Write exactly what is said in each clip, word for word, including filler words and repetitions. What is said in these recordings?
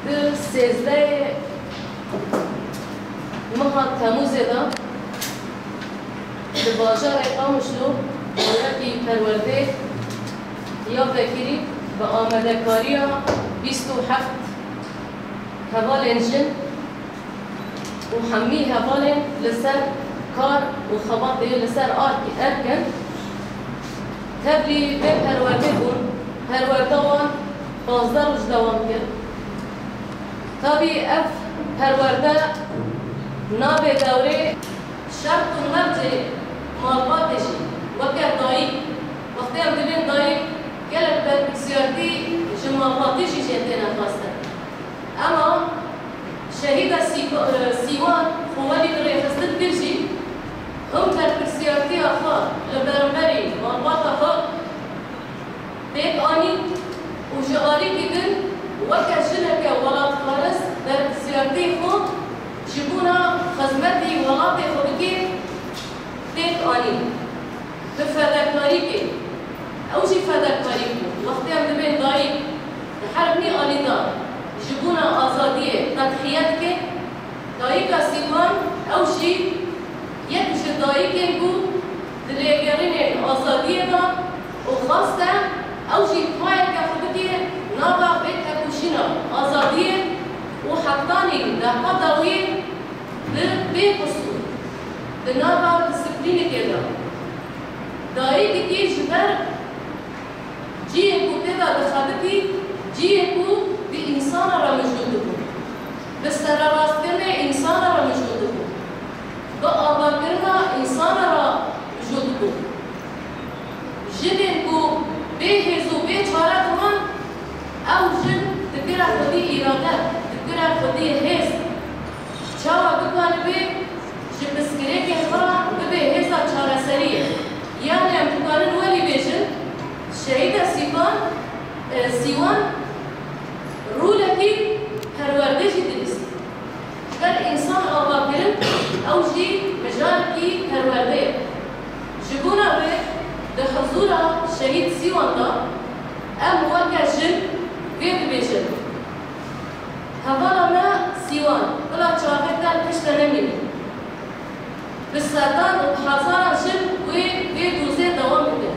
Di sêzdehê meha Temûzê de di bajarê Qamişlo wekî perwerdê ya vekirî bi amadekariya bîst û heft hevalên jin û hemî hevalên li ser kar û xebatê li ser erk in, tevlî vê perwerdê bûn. Perwerda wan pazdeh roj dewam kir. Tabî ev perwerde navê dewrê şert û mercê malbatê jî weke dayik, wextê em dibên dayik, gelek berpirsiyartî ji malbatê jî jê têne xwestin. Ema şehîda Sî-, e, Sîwan xwe welî bi rêxistin kir jî, him berpirsiyartiya xwe li beramberî malbata xwe pêk anî û ji alîkî din weke jineke welatparist berpirsiyartiyê xwe ji bona xizmetî welatê xwe bike pêk anî. Bi fedekarîkê, ew jî fedekarîk bû. Wextê em dibên dayik, di her vî alî de ji bona azadiyê tedhiye dike. Dayika Sîwan ew jî yek ji dayikên bû di lêgerînên azadiyê de û xwaste ew jî payeke xwe bike nava vê tekoşîna azadiyê û heqdanî derfeta wî bi bê qisûr di nava disiplînikê de. Dayikekî ji ber cihê ku tê de dixebitî, cihê ku bi însana re mijûl dibû, bi sererastkirinê însana re mijûl dibû, bi avakirina însana re mijûl dibû. Jinên ku bê hêz û bê çare dibûn, ew jin dikire xwedî îrade, dikire xwedî hêz. Çawa dikanibe ji pirsgirêkên xwe re bibe hêza çareseriyê? Yanî em dikarin welî bêjin, şehîda Sîvan, e, Sîwan rolekî perwerdê jî dilîst. Ji ber însan avakirin, ew jî mijarekî perwerdê ye. Ji bona wê di hizûra şehîd Sîwan de em weke jin vê dibêjin. Hevala me Sîwan, bila çavê te li pişt te nemîne. Bi sedan û bi hezaran jin wê vê dozê dewam bikin.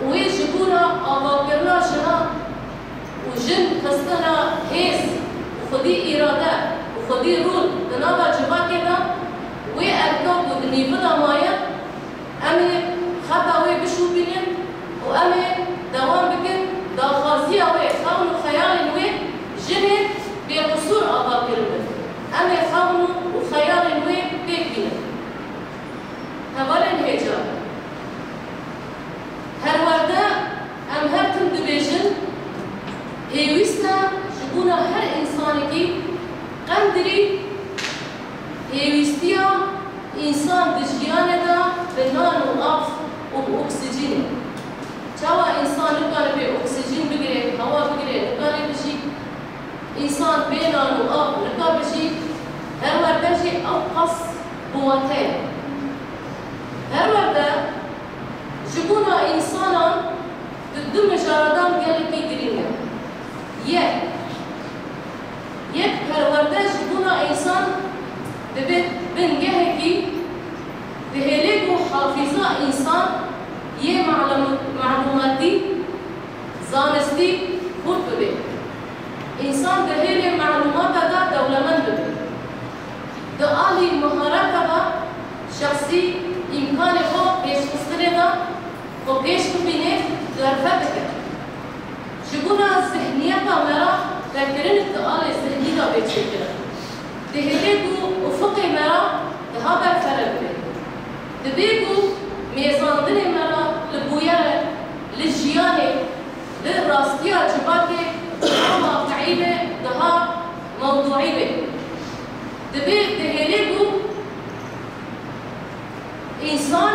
Wê ji bona avakirina jinan û jin xistina hêz û xwedî îrade û xwedî rûl di nava civakê de wê erka ku di nîvî de maye, em ê xeta wê bişopînin û em ê dewam bikin daxwaziya wê, xewn û xeyalên wê jinê bêqisûr avakirin bin. Em ê xewn û xeyalên wê pêk bînin. Hevalên hêja, perwerde em her tim dibêjin, pêwîst e ji bona her însanekî qendirî pêwîstiya însan di jiyanê de bi nan û av û bi oksîjînê. Çawa însan nikaribe oksîjîn bigire, hewa bigire, nikare bijî? Însan bê nan û av nika bijî? Perwerde jî ew qas bi wate ye. Perwerde ji bona însanan di du mijara de gelekî girîng e. Yek, yek perwerde ji bona însan dibe bingehekî, dihêle ku hafîza însan yê malûm-, malûmatî, zanistî xurt bibe. Însan dihêle malûmata de dewlemend bibe. Di alî mihareta de şexsî îmkanê xwe pêşxistinê de xwe pêş bibîne, derfet dike. Ji bona zihniyeta me re vekirin di alê zihnî de bê çêkirin. Dihêle ku ufiqê me re daha berfere bibe. Dibê ku mêzandinê me re li bûyerê, li jiyanê, li rastiya civakê daha waqiî be, daha mewduî be. Dibê, dihêle ku însan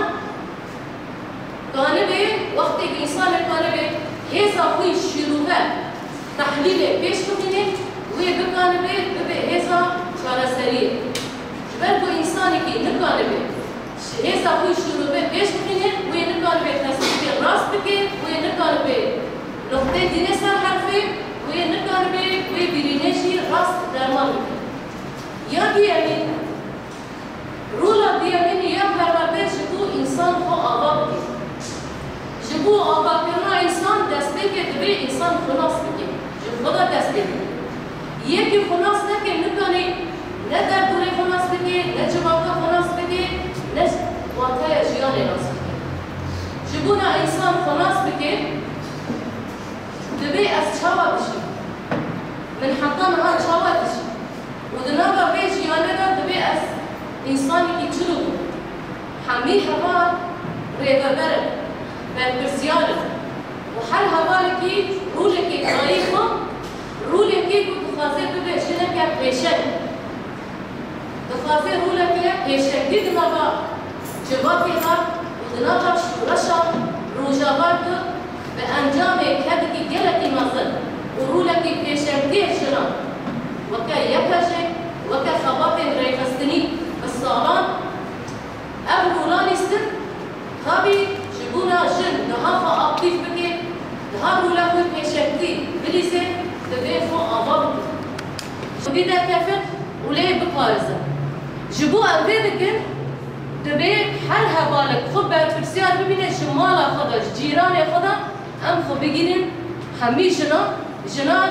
kanibe, wextê ku însanek kanibe hêza xwe yî şîrove, tehlîlê pêş bixîne, wê bikanibe bibe hêza çareseriyê. Ji ber ku însanekî nikanibe hêza xwe yî şîrove pêş bixîne, wê nikanibe tesbîtê rast bike, wê nikanibe noqtê dîne ser herfê, wê nikanibe wê birînê Ya duyemîn, rola duyemîn ya perwerde ji bo însan xwe ava bike. Ji bo avakirina însan destpêkê divê însan xwe nas bike. Ji xwe de dest pê bike. Yekî xwe nas neke, nikane ne derdorê xwe nas bike, ne civaka xwe nas bike, ne wateya jiyanê nas bike. Ji bona însan xwe nas bike, divê ez çawa dijîm? Min heta niha çawa dijî? Û di nava vê jiyanê de divê ez însanekî çilo bim. Hemî heval rêveber in, berpirsiyar in û her hevalekî rolekê dayî xwe, rolekê ku dixwaze bibe jineke pêşeng. Dixwaze roleke pêşengî di nava civakê de û di nava şoreşa rojava de bi encamê kedekî gelekî mezin û rolekî pêşengtiyê jinan, weke Y P J, weke xebatên rêxistinî bi salan ev rola lîstin, tabî ji bona jin niha xwe aktîf bike, niha rola xwe pêşengtî bilîze, divê xwe ava bike. Xwedî derkefin û lê biparizin. Ji bo em vê bikin, divê her hevalek xwe berpirsiyar bibîne ji mala xwe de, ji cîranê xwe de, em xwe bigihînin hemî jinan, jina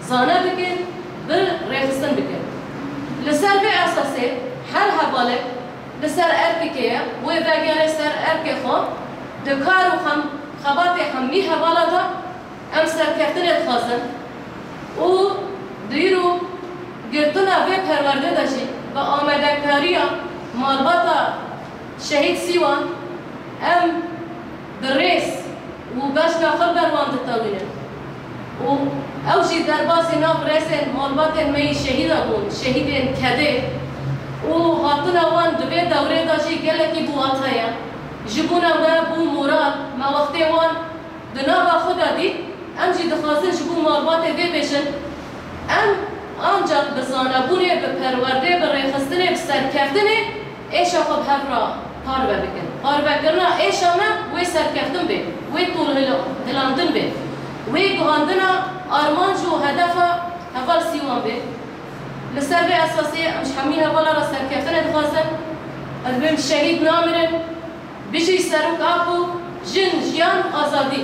zane bikin, bi rêxistin bikin. Li ser vê esasê her hevalek li ser erkekê ye, wê vegere ser erkê xwe, di kar û xem-, xebatê hemî hevala de em serkeftinê dixwazin û di îro girtina vê perwerdê de jî bi amadekariya malbata Şehîd Sîwan em bi rêz û bejna xwe li ber wan ditewînin û ew jî derbasî nav rêzên malbatên me yî şehîda bûn, şehîdên kedê û hatina wan di vê dewrê de jî gelekî bi wate ye. Ji bona me bû moral, me wextê wan di nava xwe de dît, em jî dixwazin ji bo malbatê vê bêjin, em ancaq bi zanebûnê, bi perwerdê, bi rêxistinê, bi serkeftinê êşa xwe bi hev re parve bikin. Parvekirina êşa me wê serkeftin bê, wê tolhil-, hilandin bê, wê guhandina armanc û hedefa heval Sîwan bê. Li ser vê esasê em ji hemî hevala re serkeftinê dixwazin. Em bên şehîd namirin. Bijî Serok Apo, jin, jiyan, azadî!